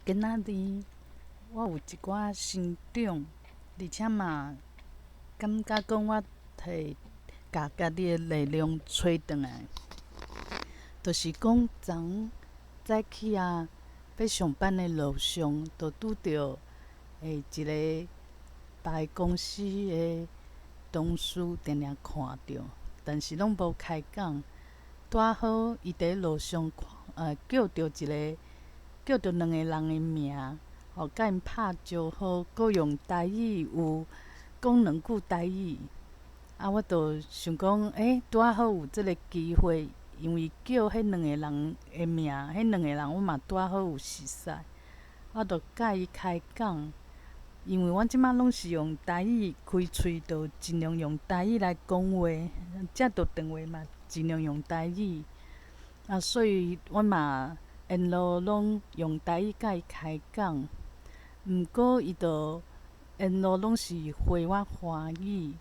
今仔日我有一寡成長，而且嘛感覺講我提共家己的力量揣轉來，就是講昨早起啊，欲上班的路上，就拄著一个別个公司的同事定定看著，但是攏無開講。拄仔好伊佇路上看，叫著一个，叫著兩個人的名，吼，共𪜶拍招呼，閣用台語有講兩句台語。啊，我就想講，欸，拄仔好有這个機會，因為叫彼兩個人的名，彼兩個人我嘛拄仔好有熟似，我就佮伊開講。因為阮這擺攏是用台語開喙，就盡量用台語來講話，接著電話嘛盡量用台語。啊，所以阮嘛沿路攏用台語佮伊開講。毋過伊就沿路攏是回我華語。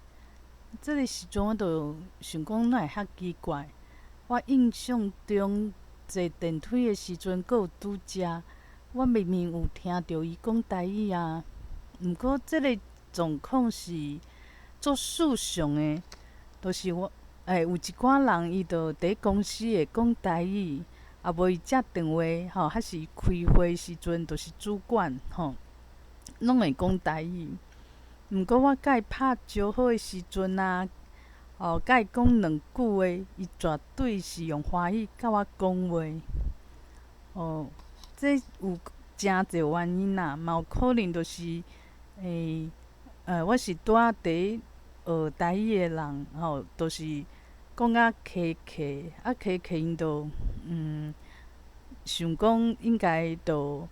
這个時陣我就想講，哪會遐奇怪？我印象中坐電梯的時陣，閣有拄才，我明明有聽著伊講台語啊。毋過這个狀況是足事常的，就是我有一寡人伊就佇公司會講台語，啊無伊接電話吼，還是開會時陣，就是主管吼，攏會講台語。毋過我佮伊拍招呼的時陣啊，哦，佮伊講兩句話，伊絕對是用華語佮我講話。哦，這有誠濟原因啦，嘛有可能就是，我是拄仔佇學台語的人，吼，就是講甲磕磕，啊磕磕𪜶就想講應該就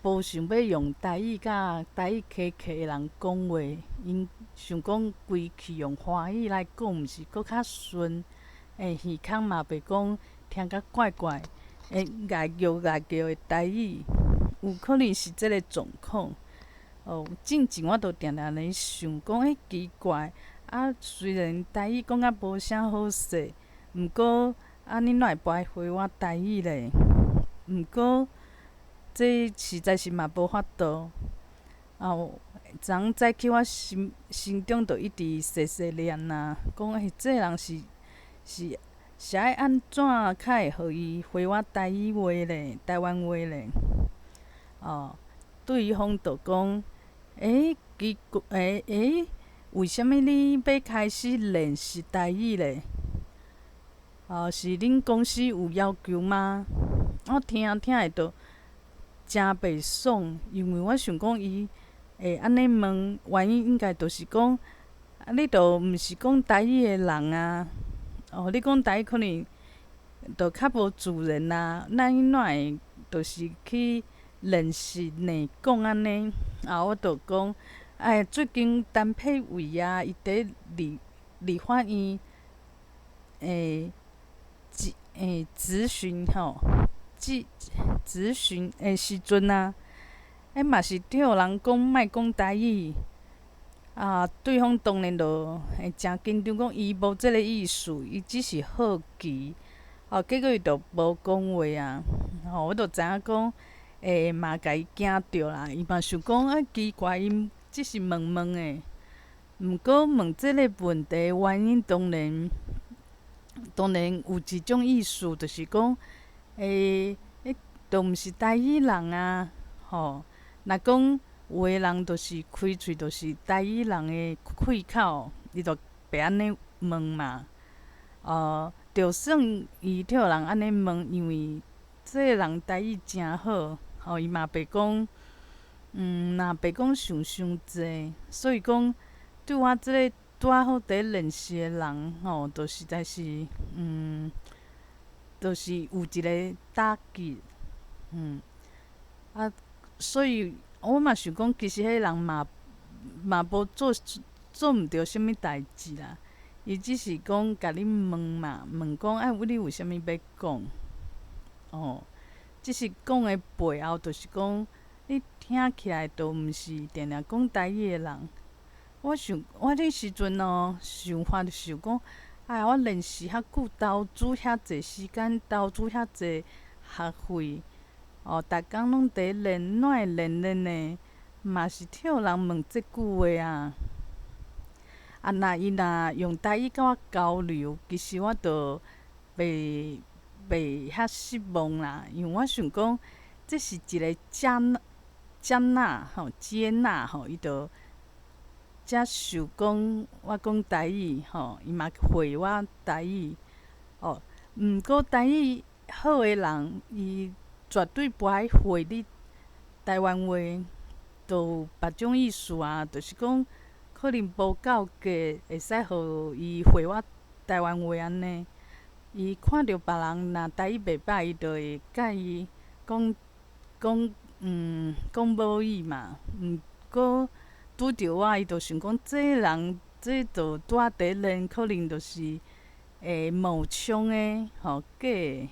無想欲用台語佮台語磕磕的人講話，𪜶想講規氣用華語來講，毋是閣較順？耳孔嘛袂講聽甲怪怪，會礙叫礙叫的台語，有可能是這个狀況。哦，進前我都定定咧想講，欸，奇怪，啊，雖然台語講甲無啥好勢，毋過啊，你哪會無愛回我台語咧？毋過這實在是嘛無法度。啊，昨昏早起我心心中就一直細細念啊，講欸，這个人是是是愛按怎較會予伊回我台語話咧？台灣話咧？哦，對方就講，欸，奇怪，欸欸，為啥物你欲開始練習台語咧？哦，是恁公司有要求嗎？我聽聽會著誠袂爽，因為我想講伊會按呢問，原因應該就是講，啊，你著毋是講台語的人啊，哦，你講台語可能著較無自然啊，那你哪會就是去練習呢講按呢？啊，我就講，哎，最近陳柏惟啊，伊佇立立法院質質詢吼，質質詢的時陣啊，欸嘛是著人講莫講台語，啊，對方當然就會誠緊張，講伊無這个意思，伊只是好奇，哦，結果伊就無講話啊，吼，我就知影講，欸，嘛共伊驚著啦，伊嘛想講啊奇怪，伊只是問問的，毋過問這个問題原因當然當然有一種意思，就是講，欸，彼都毋是台語人啊，吼，若講有的人就是開喙就是台語人的開口，伊就袂按呢問嘛。哦，就算伊著人按呢問，因為這个人台語誠好，吼，伊嘛袂講，若袂講想傷濟，所以講對我這个拄仔好佇咧練習的人，吼，就實在是，就是有一个打擊，啊，所以我嘛想講，其實彼人嘛嘛無做做毋著啥物代誌啦，伊只是講共你問嘛，問講啊，你有啥物欲講？哦，只是講的背後，就是講你聽起來都毋是定定講台語的人。我想，我彼時陣哦，想法就想講，哎，我練習遐久，投資遐濟時間，投資遐濟學費，哦，逐工攏佇練，哪會練練的？嘛是聽人問這句話啊。啊，若伊若用台語佮我交流，其實我就袂遐失望啦，因為我想講，這是一個接接納吼，接納吼，伊就接受講我講台語吼，伊嘛回我台語哦。毋過台語好的人，伊絕對無愛回你台灣話，就有別種意思啊，就是講可能無夠格，會使予伊回我台灣話按呢。伊看著別人若台語袂歹，伊就會佮意講講講母語嘛。毋過拄著我，伊就想講這人這就拄仔佇練，可能就是會冒充的吼假的，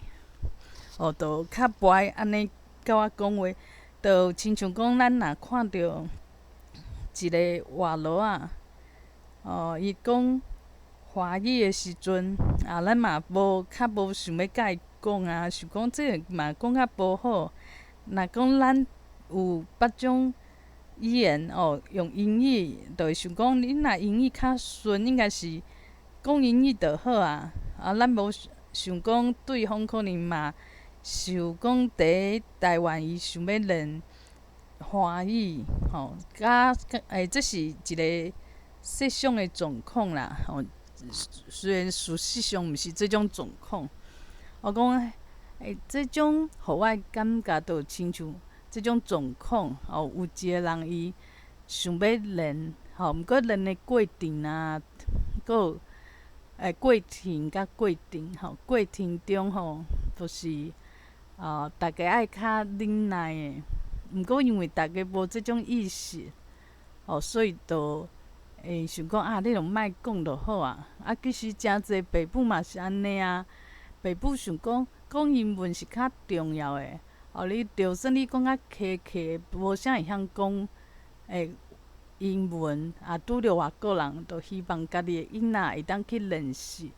哦，就較無愛按呢佮我講話，就親像講咱若看著一個外勞仔，哦，伊講華語的時陣，啊，咱嘛無較無想欲佮伊講啊，想講這個嘛講較無好。若講咱有別種語言哦，用英語，就會想講你若英語較順，應該是講英語就好啊。啊，咱無想講對方可能嘛想講佇台灣伊想欲練華語，吼，佮這是一個設想的狀況啦，吼。雖然事實上毋是這種狀況，我講這種予我的感覺就親像這種狀況，哦，有一個人伊想欲練，吼，毋過練的過程啊，閣有過程佮過程，吼，過程中吼，就是哦，逐家愛較忍耐的，毋過因為逐家無這種意識，哦，所以就會想講啊，你著莫講就好啊。啊，其實誠濟爸母嘛是按呢啊，爸母想講講英文是較重要的，哦，你就算你講較客氣，無啥會曉講英文，啊，拄著外國人，就希望家己的囡仔會當去練習。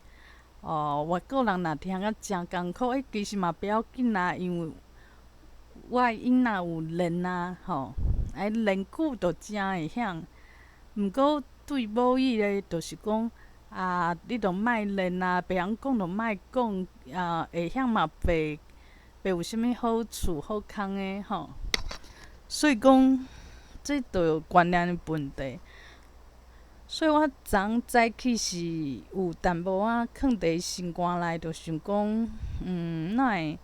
哦，外國人若聽甲誠艱苦，其實嘛不要緊啊，因為我的囡仔有練啊，吼，練久就誠會曉。毋過對母語咧，就是講啊，你著莫練啊，袂曉講就莫講，啊，會曉嘛袂有啥物好處好康的吼。所以講，這就有觀念的問題。所以我昨昏早起是有淡薄仔囥佇心肝內，就想講，哪會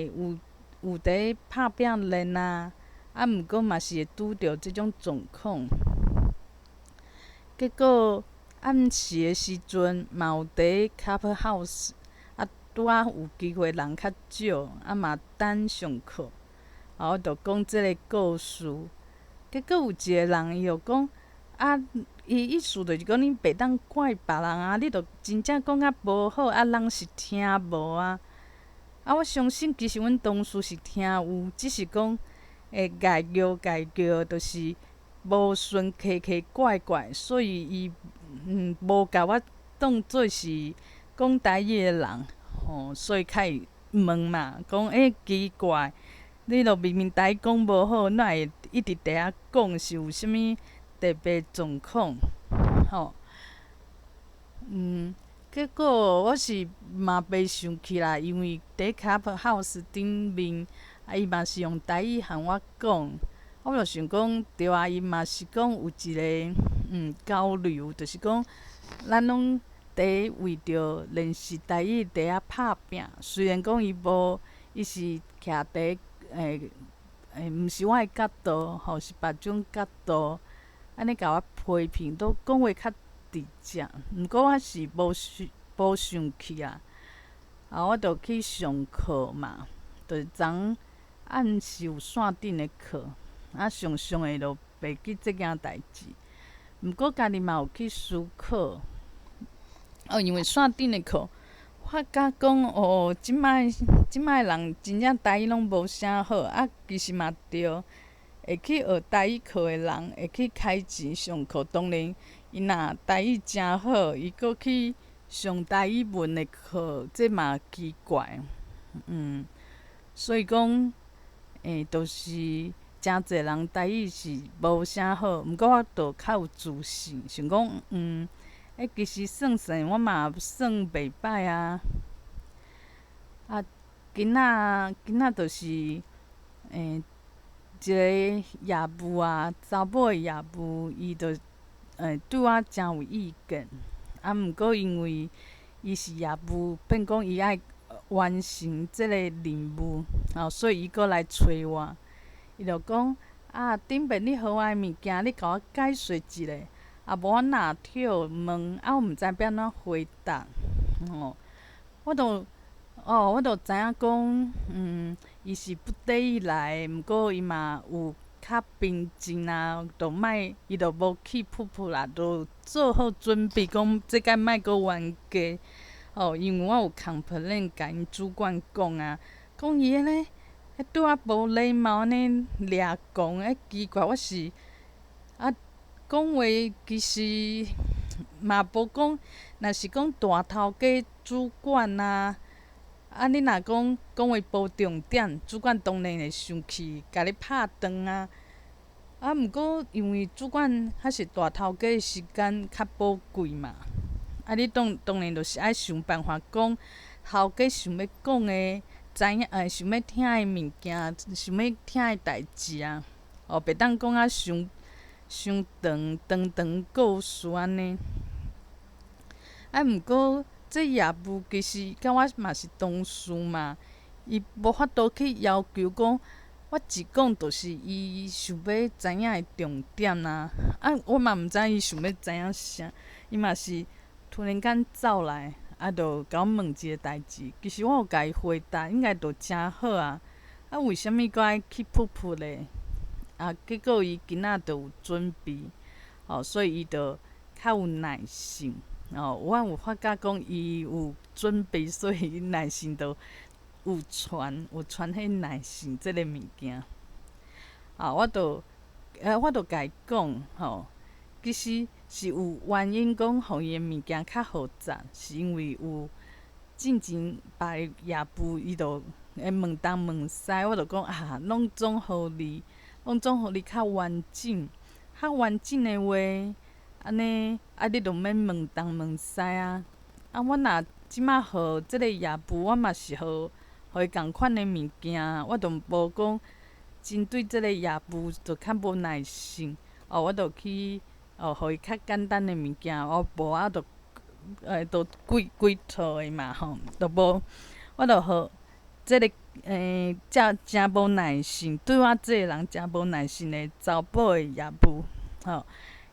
會有佇拍拚練啊？啊，毋過嘛是會拄著這種狀況。結果暗時的時陣嘛有佇 Clubhouse，啊，拄仔有機會人較少，啊嘛等上課，啊，我就講這个故事。結果有一個人伊就講，啊，伊意思就是講你袂當怪別人啊，你著真正講較無好，啊，人是聽無啊。啊，我相信其實阮同事是聽有，只是講會礙叫礙叫，就是無順奇奇怪怪，所以伊無共我當做是講台語的人，吼，所以較會問嘛，講奇怪，你著明明台語講無好，哪會一直佇遐講是有啥物特別狀況？吼，結果我是嘛袂生氣啦，因為佇 Clubhouse 頂面，啊，伊嘛是用台語和我講，我就想講對啊，伊嘛是講有一個交流，就是講咱攏佇為著練習台語佇遐拍拚，雖然講伊無，伊是徛佇毋是我的角度，吼，是別種角度，按呢共我批評，都講話較直接，毋過我是無生氣啊，啊，我就去上課嘛，就是昨暗時有線頂的課，啊，常常的就袂記這件代誌。毋過家己嘛有去思考，哦，因為線頂的課，發覺講哦，這擺人真正台語攏無啥好，啊，其實嘛對，會去學台語課的人，會去開錢上課，當然伊若台語誠好，伊閣去上台語文的課，這嘛奇怪，所以講就是誠濟人台語是無啥好，毋過我就較有自信，想講，其實算算我嘛算袂䆀啊。啊，今仔就是，一個業務啊，查某的業務，伊就對我誠有意見。啊，毋過因為伊是業務，變講伊愛完成這个任務，吼，所以伊閣來揣我。伊就講啊，頂擺你予我的物件，你共我解說一下，啊無我若予問，啊我毋知欲按怎回答，吼，我就知影講，伊是不得已來的，毋過伊嘛有較平靜啊，就莫，伊就無氣噗噗啦，就做好準備，講這擺莫閣冤家，吼，因為我有 complain 共𪜶主管講啊，講伊按呢，對我無禮貌按呢掠狂，奇怪，我是啊，講話其實嘛無講，若是講大頭家主管啊，啊你若講講話無重點，主管當然會生氣，共你拍斷啊。啊，毋過因為主管較是大頭家，時間較寶貴嘛，啊你當然就是愛想辦法講頭家想欲講的。知影想欲聽的物件，想欲聽的代誌啊，哦，袂當講啊傷傷長長長故事按呢。啊，毋過這業務其實佮我嘛是同事嘛，伊無法度去要求講，我一講就是伊想欲知影的重點啊。啊，我嘛毋知伊想欲知影啥，伊嘛是突然間走來。啊，就共我問一個代誌，其實我有共伊回答，應該就誠好啊。啊，為啥物閣愛氣噗噗咧？啊，結果伊今仔就有準備，哦，所以伊就較有耐性。哦，我有發覺講伊有準備，所以耐性就有傳彼耐性這个物件。啊，我就共伊講，吼，其實是有原因講，予伊的物件較複雜，是因為有進前別个業務，伊就會問東問西，我就講啊，攏總予你，攏總予你較完整，較完整的話，按呢，啊，你就免問東問西啊。啊，我若這馬予這个業務，我嘛是予伊仝款的物件，我就無講針對這个業務就較無耐性，哦，我就去哦，予伊較簡單的物件，我無啊，就就規規套的嘛吼，就無，我就予這个遮誠無耐性，對我這个人誠無耐性的查某的業務，吼，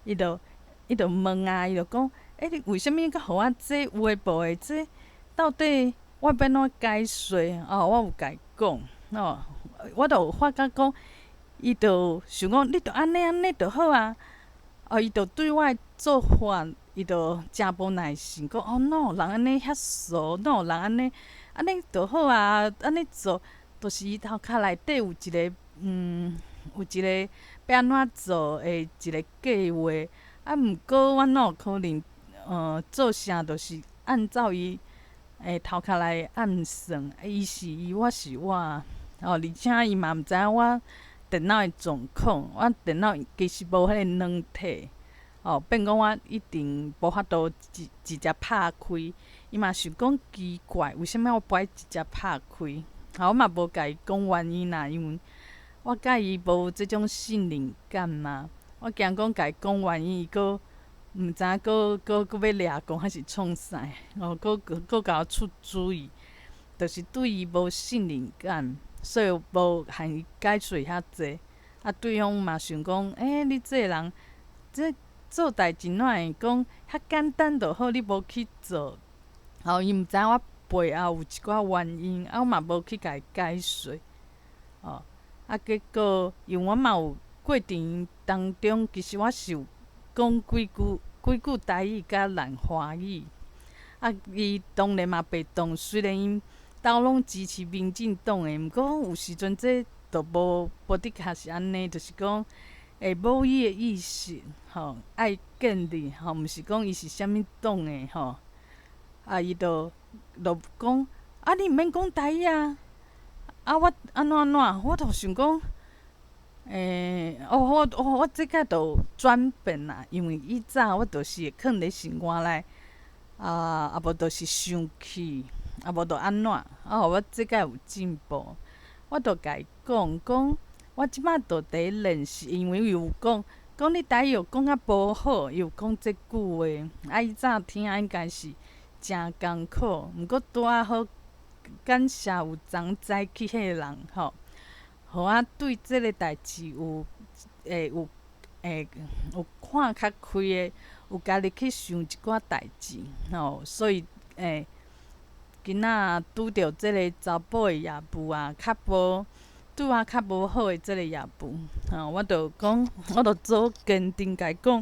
伊就問啊，伊就講，你為啥物閣予我這有的無的？這到底我欲按怎解說？哦，我有共伊講，哦，我就有發覺講，伊就想講，你就按呢按呢就好啊。哦，伊就對我的做法，伊就誠無耐性，講哦，哪有人按呢遐傻？哪有人按呢按呢就好啊？按呢做，就是伊頭殼內底有一個欲按怎做的一個計劃。啊，毋過我哪有可能，做啥就是按照伊頭殼來按算。伊是伊，我是我。哦，而且伊嘛毋知影我電腦的狀況，我電腦其實無彼个軟體，哦，變講我一定無法度直接拍開。伊嘛想講奇怪，為啥物我無愛直接拍開？吼，我嘛無共伊講原因啦，因為我佮伊無這種信任感嘛。我驚講共伊講原因，伊閣毋知影閣欲掠狂還是創啥，哦，閣共我出主意，就是對伊無信任感，所以無向伊解釋遐濟。啊，對方嘛想講，你這个人，這做代誌哪會講遐簡單就好，你無去做，吼，伊毋知影我背後有一寡原因，啊，我嘛無去共伊解說，哦，啊，結果因為我嘛有過程當中，其實我是有講幾句台語佮蘭華語，啊，伊當然嘛袂當，雖然𪜶兜攏支持民進黨的，毋過有時陣這都無的確是按呢，就是講母語的意識，吼，愛建立，吼，毋是講伊是啥物黨的，吼，啊，伊就講，啊，你毋免講台語啊，啊，我按怎按怎，我就想講，哦，我這擺就轉變啦，因為以早我就是會囥佇心肝內，啊，無就是生氣，啊，無就按怎，啊，予我這擺有進步，我就共伊講講，我這擺就佇練習，因為伊有講，講你台語又講較無好，伊有講這句話，啊，以早聽應該是誠艱苦，毋過拄仔好。感謝有昨早起彼個人吼，予我對這个代誌有會有會有看較開的，有家己去想一寡代誌吼，所以今仔拄著這个查埔的業務啊，較無對我較無好的這个業務吼，我就講，我就做堅定共伊講，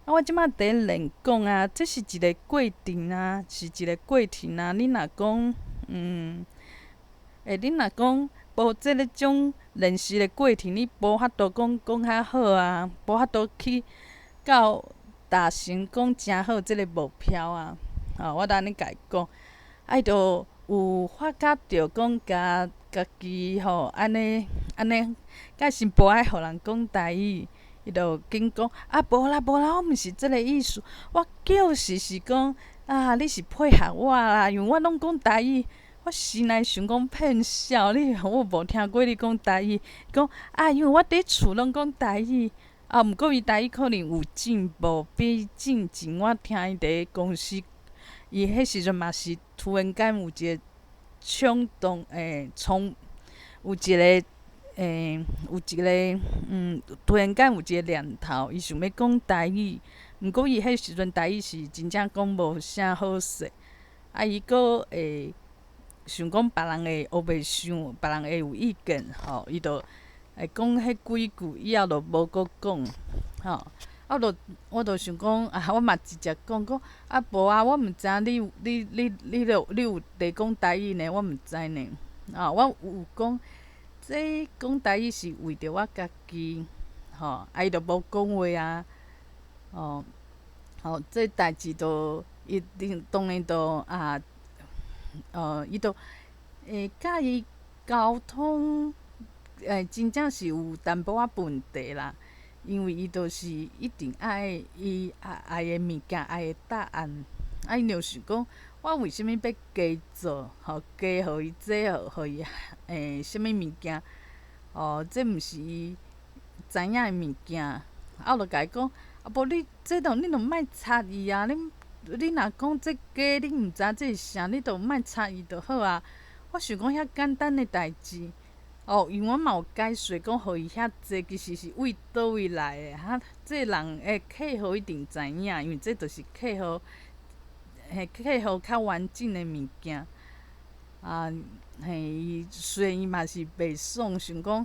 啊，我這擺佇練講啊，這是一个過程啊，是一个過程啊，你若講。你若講無這个種練習的過程，你無法度講講較好啊，無法度去到達成講誠好這个目標啊。吼，我就按呢共伊講，啊，伊就有發覺著講家家己吼按呢按呢，假是無愛予人講台語，伊就緊講啊，無啦無啦，我毋是這个意思，我就是是講啊，你是配合我啦，因為我攏講台語。我心內想講騙笑，你我無聽過你講台語，講啊，因為我佇厝攏講台語，啊，毋過伊台語可能有進步，比進前我聽伊佇公司，伊彼時陣嘛是突然間有一个衝動，衝有一个，有一个，突然間有一个念頭，伊想欲講台語，毋過伊彼時陣台語是真正講無啥好勢，啊，伊閣會。想講別人會烏白想，別人會有意見吼，伊就會講彼幾句，以後就無閣講吼。啊，就我就想講啊，我嘛直接講講啊，無啊，我毋知影你有你你你著你有佇講台語呢，我毋知呢。啊，我有講，這講台語是為著我家己，吼，啊，伊就無講話啊，哦，吼，這代誌就一定當然就啊。伊就會佮伊溝通，真正是有淡薄仔問題啦。因為伊就是一定愛伊愛愛的物件，愛的答案。啊，伊就想講，我為啥物欲加做？吼，加予伊這，予伊啥物物件？哦，這毋是伊知影的物件。啊，我就共伊講，啊，無你這著你著莫插伊啊！你。你若講這假，你毋知這是啥，你就莫插伊就好啊。我想講遐簡單的代誌，哦，因為我嘛有解說講，予伊遐濟，其實是為佗位來的。哈，這人客戶一定知影，因為這就是客戶，嘿，客戶較完整的物件。啊，嘿，伊雖然伊嘛是袂爽，想講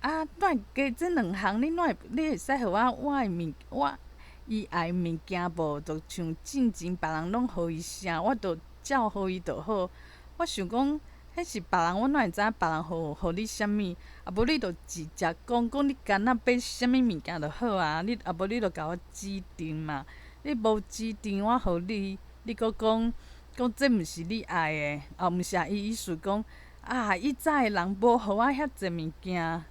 啊，哪會加這兩項？你哪會你會使予我我的物我？伊愛物件無，就像進前別人攏予伊啥，我就照予伊就好。我想講，彼是別人，我哪會知影別人予你啥物？啊，無你就直接講講你敢若欲啥物物件就好啊。你啊無你就共我指定嘛。你無指定，我予你，你閣講講這毋是你愛的，啊毋是啊？伊意思講啊，以早的人無予我遐濟物件，啊，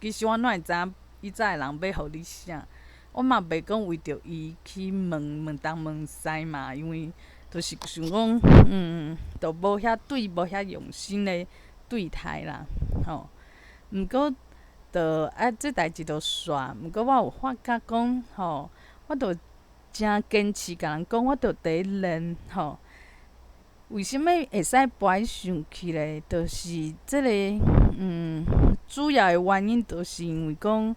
其實我哪會知影以早的人欲予你啥？我嘛袂講為著伊去問問東問西嘛，因為就是想講，就無遐對無遐用心的對待啦，吼。毋過，就啊，這代誌就煞。毋過我有發覺講，吼，我就誠堅持共人講，我就佇練，吼。為啥物會使跋上去咧？就是這个，主要的原因就是因為講，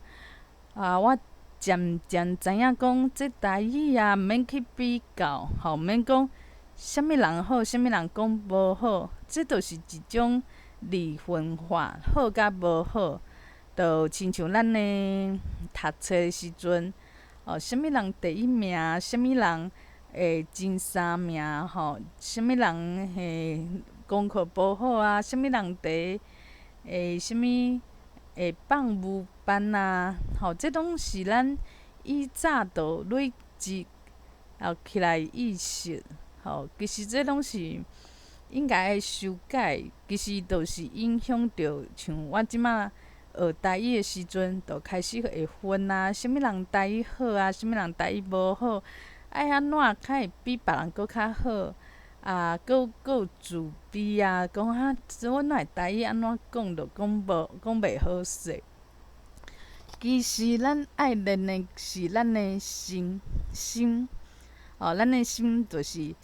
啊，我。漸漸知影講，這台語啊，毋免去比較，吼，毋免講啥物人好，啥物人講無好，這就是一種二分法，好佮無好，就親像咱咧讀冊的時陣，哦，啥物人第一名，啥物人會前三名，吼，啥物人嘿功課無好啊，啥物人佇啥物會放牛班啊，吼，這攏是咱以早就累積起來意識，吼，其實這攏是應該愛修改，其實就是影響著像我這馬學台語的時陣，就開始會分啊，啥物人台語好啊，啥物人台語無好，愛按怎較會比別人閣較好？啊，閣閣有自卑啊，講啊，我哪會台語按怎講就講無講袂好勢。其實咱愛練的是咱的心心，哦，咱的心就是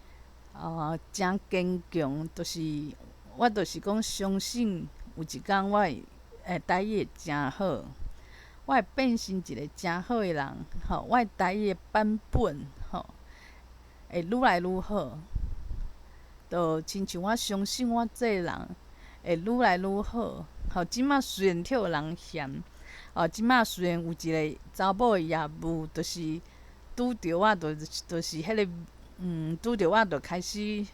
哦，誠堅強，就是我就是講相信有一工我會台語會誠好，我會變成一個誠好的人，吼，我的台語的版本，吼，會愈來愈好。就親像我相信我這个人會愈來愈好，吼，這馬雖然予人嫌，哦，這馬雖然有一個查某的業務，就是拄著我，就是彼个，拄著我就開始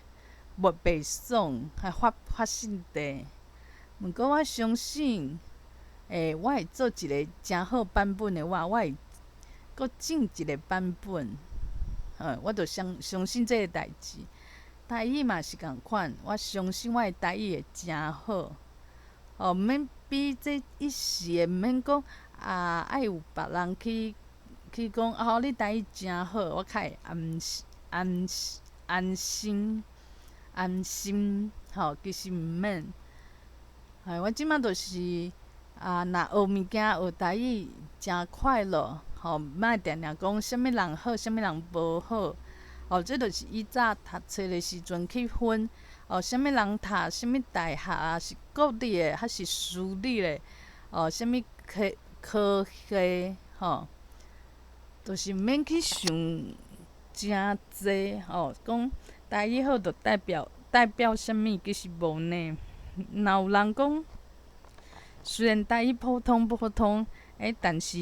袂爽，還發發性地。毋過我相信，我會做一個誠好版本的我，我會閣進一個版本，我就相相信這个代誌。台語嘛是仝款，我相信我的台語會誠好，哦，毋免比這一時的，毋免講啊，愛有別人去去講哦，你台語誠好，我較會安安安心安心，吼，其實毋免。我這馬就是啊，若學物件學台語誠快樂，吼，莫定定講啥物人好，啥物人無好。哦，這就是以早讀冊的時陣去分，哦，啥物人讀啥物大學啊，是國立的還是私立的？哦，啥物科科系，吼，就是毋免去想誠濟，吼，講台語好就代表代表啥物，其實無呢。若有人講，雖然台語普通普通，但是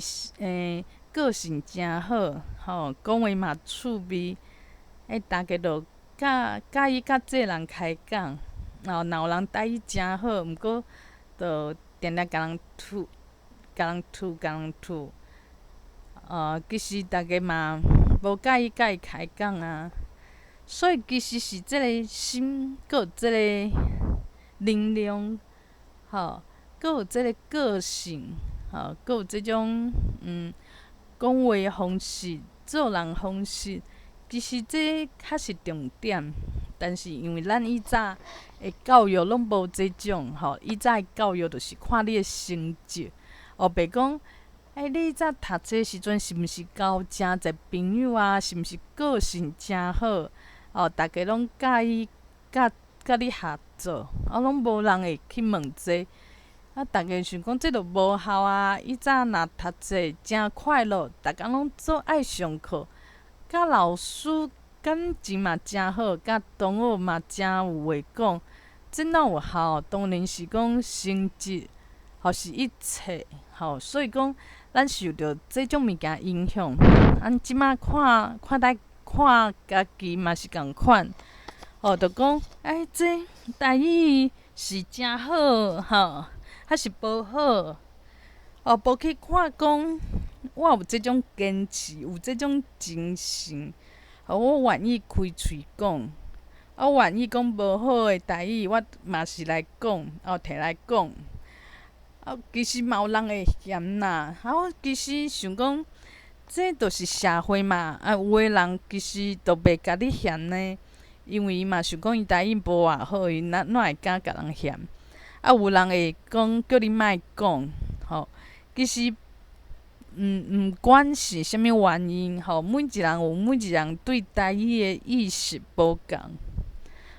個性誠好，吼，講話嘛趣味。逐家就佮佮意佮這人開講，哦，若有人台語誠好，毋過就定定共人吐，共人吐，共人吐，哦，其實逐家嘛無佮意佮伊開講啊。所以其實是這个心，閣有這个能量，吼，閣有這个個性，吼，閣有這種講話方式、做人方式。其實這較是重點，但是因為咱以早的教育攏無這種，吼，以早的教育就是看你的成績，哦，袂講，你以早讀冊時陣是毋是交誠濟朋友啊？是毋是個性誠好？哦，逐家攏佮意佮佮你合作，啊，攏無人會去問這，啊，逐家想講這就無效啊！以早若讀冊誠快樂，逐工攏做愛上課。佮老師感情嘛誠好，佮同學嘛誠有話講，這哪有效？當然是講成績，吼是一切，吼，所以講咱受著這種物件影響。咱這馬看看待看家己嘛是仝款，吼，就講這台語是誠好，吼，還是無好？哦，無去看講。我有這種堅持，有這種精神，我願意開喙講，我願意講無好的台語，我嘛是來講，哦，提來講。啊，其實嘛有人會嫌啦，啊，我其實想講，這就是社會嘛，啊，有的人其實就袂共你嫌呢，因為伊嘛想講伊台語無偌好，伊哪哪會敢共人嫌？啊，有人會講叫你莫講，吼，其實。毋毋管是啥物原因，吼，每一人有每一人對台語的意識無仝，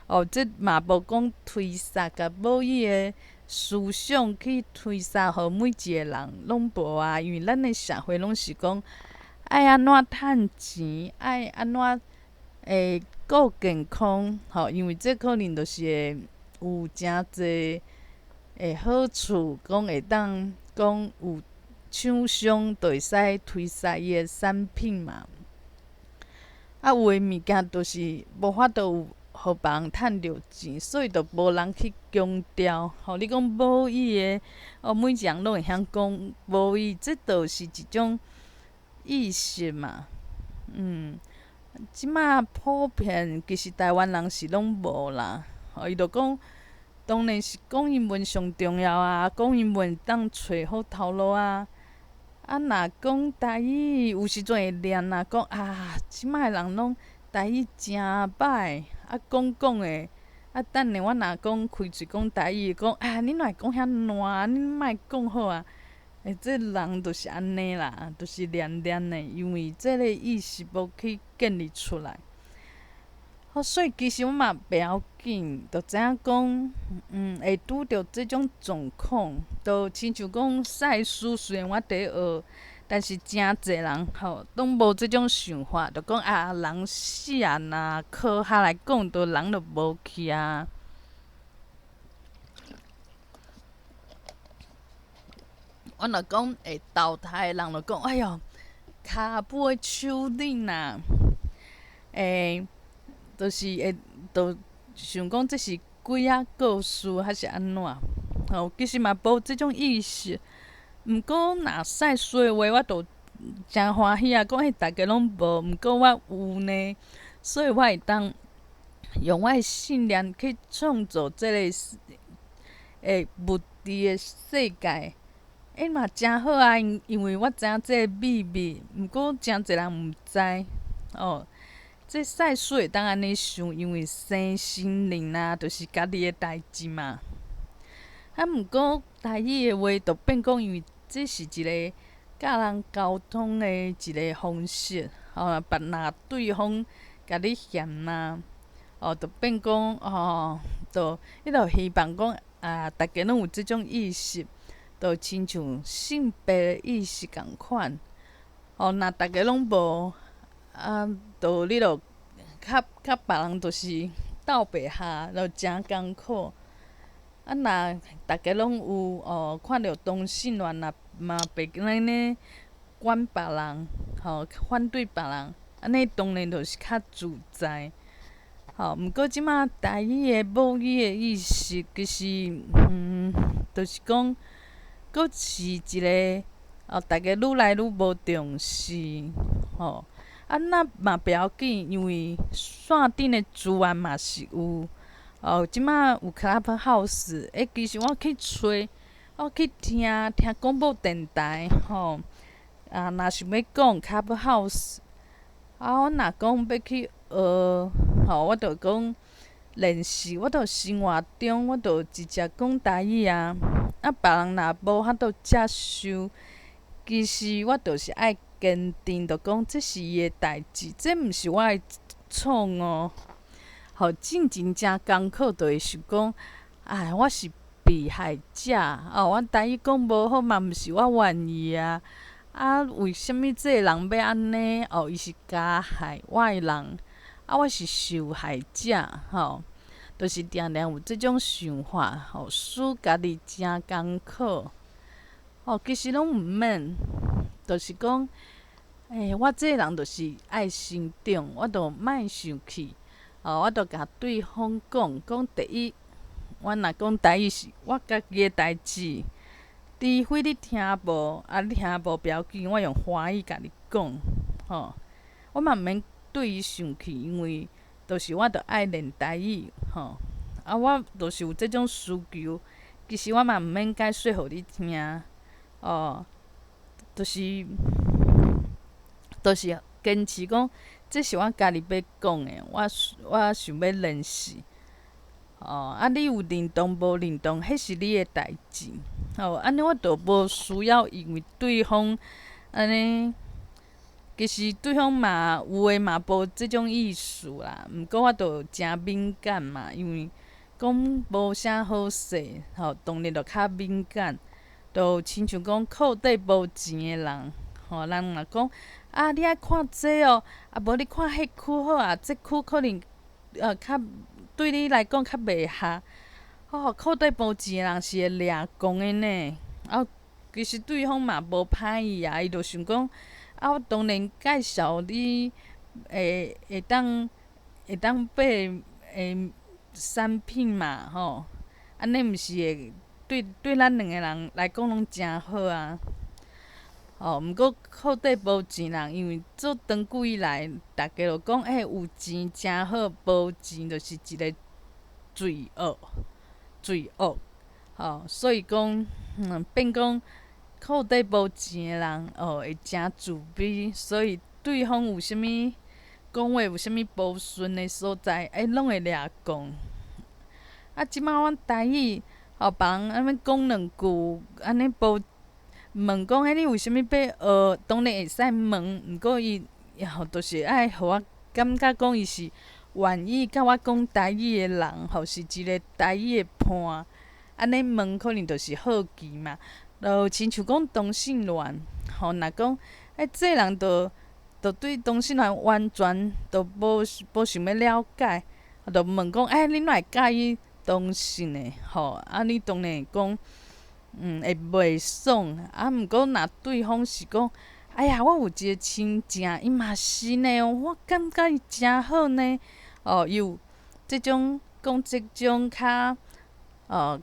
哦，這嘛無講推捒共母語的思想去推捒予每一個人，攏無啊。因為咱的社會攏是講愛按怎趁錢，愛按怎顧健康，吼，因為這可能就是會有誠濟的好處，講會當講有。廠商就會使推銷伊的產品嘛。啊，有的物件就是無法度有予別人趁著錢，所以就無人去強調。吼，你講母語的，哦，每一人攏會曉講母語，這就是一種意識嘛。這馬普遍其實台灣人是攏無啦，吼，伊就講，當然是講英文上重要啊，講英文當揣好頭路啊。啊，若講台語，有時陣會念啊，講啊，這擺的人攏台語誠歹，啊講講的，啊等下我若講開喙講台語，講啊，你哪會講遐爛，你莫講好啊。欸，這人就是按呢啦，就是念念的，因為這個意識無去建立出來。好，所以其實我嘛袂要緊，就知影講，會拄著這種狀況，就親像講賽斯雖然我佇咧學，但是誠濟人吼，攏無這種想法，就講啊，人死啊，若科學來講，就人就無去啊。我若講會投胎的人就講，哎喲，跤步的手恁啊，欸，就是會，就想講這是鬼仔故事，還是按怎？吼，其實嘛無這種意識。毋過若賽斯的話，我就誠歡喜啊！講欸，逐家攏無，毋過我有呢，所以我會當用我的信念去創造這个欸物質的世界。欸嘛誠好啊，因為我知影這个秘密，毋過誠濟人毋知哦。這賽斯會當按呢想，因為生心靈啊，就是家己的代誌嘛。啊，毋過台語的話，就變講，因為這是一個佮人溝通的一個方式，吼，別若對方共你嫌啊，哦，就變講哦，就伊就希望講啊，逐家攏有這種意識，就親像性別意識仝款，哦，若逐家攏無。啊，就你就較較別人就是鬥袂下，就誠艱苦。啊，若逐家攏有哦，看著同性戀啊，嘛袂按呢管別人，吼，反對別人，按呢當然就是較自在。吼，毋過這馬台語的母語的意識，其實，就是講，閣是一个哦，逐家愈來愈無重視，吼。啊，那嘛袂要緊，因為線頂的資源嘛是有。哦，這馬有 Clubhouse，欸，其實我去揣，我去聽聽廣播電台，吼。啊，若想欲講 Clubhouse，啊，我若講欲去學，吼，我就講練習，我就生活中我就直接講台語啊。啊，別人若無法度接受，其實我就是愛堅定，就講這是伊的代誌，這毋是我的錯誤。吼，進前誠艱苦，就會想講，哎，我是被害者，哦，我台語講無好嘛，毋是我願意啊。啊，為啥物這个人欲按呢？哦，伊是加害我的人，啊，我是受害者，吼，就是定定有這種想法，吼，使家己誠艱苦。吼，其實攏毋免，就是講，欸，我這个人就是愛成長，我就莫生氣，哦，我就共對方講，講第一，我若講台語是我家己的代誌，除非你聽無，啊，你聽無不要緊，我用華語共你講，吼，我嘛毋免對伊生氣，因為就是我著愛練台語，吼，啊，我就是有這種需求，其實我嘛毋免解說予你聽。哦，就是堅持講，這是我家己欲講的，我我想欲練習。哦，啊，你有認同無認同，彼是你的代誌。哦，按呢我就無需要因為對方按呢，其實對方嘛有的嘛無這種意思啦。毋過我就誠敏感嘛，因為講無啥好勢，吼，當然就較敏感。就親像講褲底無錢的人，吼，人若講啊，你愛看這哦，啊無你看彼區好啊，這區可能較對你來講較袂合。哦，褲底無錢的人是會掠狂的呢。啊，其實對方嘛無歹意啊，伊就想講啊，我當然介紹你會會當會當買的產品嘛，吼，按呢毋是會。對對，咱兩個人來講攏誠好啊！哦，毋過褲底無錢人，因為做長久以來，逐家就講，欸，有錢誠好，無錢就是一個罪惡，罪惡，吼，所以講，變講褲底無錢的人，哦，會誠自卑，所以對方有啥物講話，有啥物無順的所在，欸，攏會掠講。啊，這擺阮台語，吼，別人按呢講兩句，按呢無問講，欸，你為啥物欲學？當然會使問，毋過伊，吼，就是愛予我感覺講伊是願意佮我講台語的人，吼，是一個台語的伴。按呢問可能就是好奇嘛。就親像講同性戀，吼，若講，欸，這人就對同性戀完全都無想欲了解，就問講，欸，你哪會佮意同性的？吼，啊，你當然講，會袂爽。啊，毋過若對方是講，哎呀，我有一個親戚，伊嘛是呢，我感覺伊誠好呢。哦，伊有這種講這種較，哦，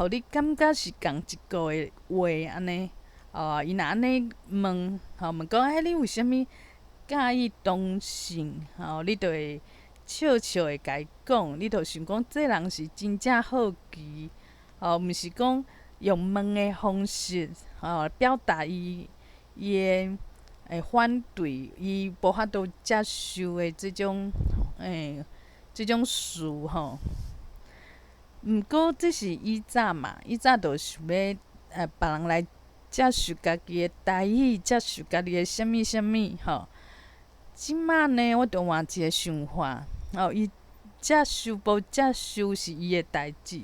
予你感覺是仝一個的話按呢。哦，伊若按呢問，吼，問講，欸，你為啥物佮意同性？吼，你就會笑笑會共伊講，你就想講這人是真正好奇，吼，毋是講用問的方式，吼，表達伊的反對，伊無法度接受的這種事吼。毋過這是以早嘛，以早就想欲別人來接受家己的台語，接受家己的啥物啥物吼。這擺呢，我就換一個想法，吼，伊接受無接受是伊的代誌，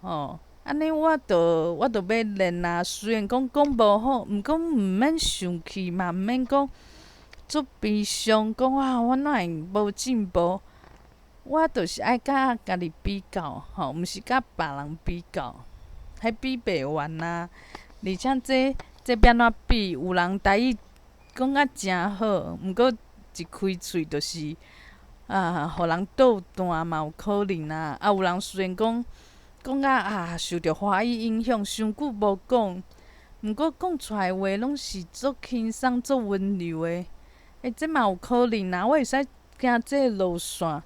吼。按呢，我就欲練啊。雖然講講無好，毋過毋免生氣嘛，毋免講足悲傷，講啊，我哪會無進步？我就是愛佮家己比較，吼，毋是佮別人比較，彼比袂完啊。而且這欲按怎比？有人台語講甲誠好，毋過一開喙就是啊，予人倒彈嘛有可能啊。啊，有人雖然講講甲啊，受著華語影響，傷久無講，毋過講出來話攏是足輕鬆、足溫柔的。欸，這嘛有可能啊！我會使行這個路線，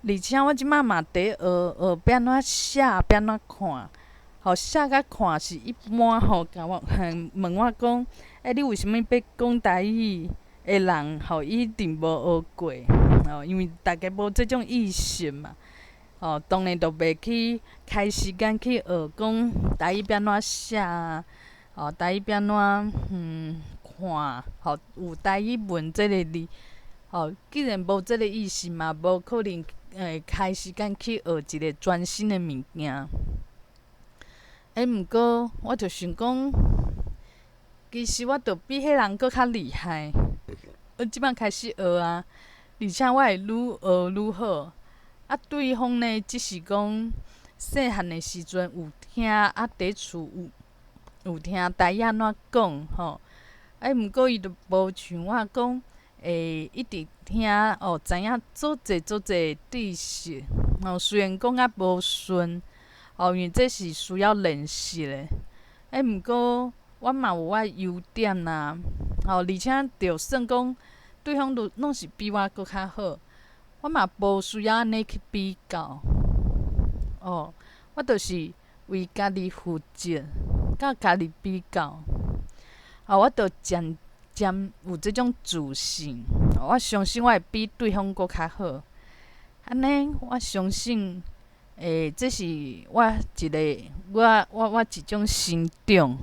而且我這擺嘛佇學學欲按怎寫，欲按怎看。吼，寫佮看是一般吼，共我問我講，欸，你為啥物欲講台語的人，吼，一定無學過，吼，因為大家無這種意識嘛，吼，當然就袂去開時間去學講台語欲按怎寫啊，吼，台語欲按怎看，吼，有台語文這个字，吼，既然無這个意識嘛，無可能會開時間去學一個全新的物件。欸，毋過我就想講，其實我就比彼人閣較厲害。我這擺開始學啊，而且我會愈學愈好。啊，對方呢，只是講細漢的時陣有聽，啊，佇厝有聽台語按怎講吼。欸，毋過伊就無像我講，會一直聽哦，知影足濟足濟知識。哦，雖然講較無順。哦，因為這是需要練習的。欸，毋過我嘛有我優點啊。吼，而且就算講對方都攏是比我閣較好，我嘛無需要按呢去比較。哦，我就是為家己負責，佮家己比較。哦，我就漸漸有這種自信。我相信我會比對方閣較好。按呢，我相信。欸，這是我一個，我一種成長。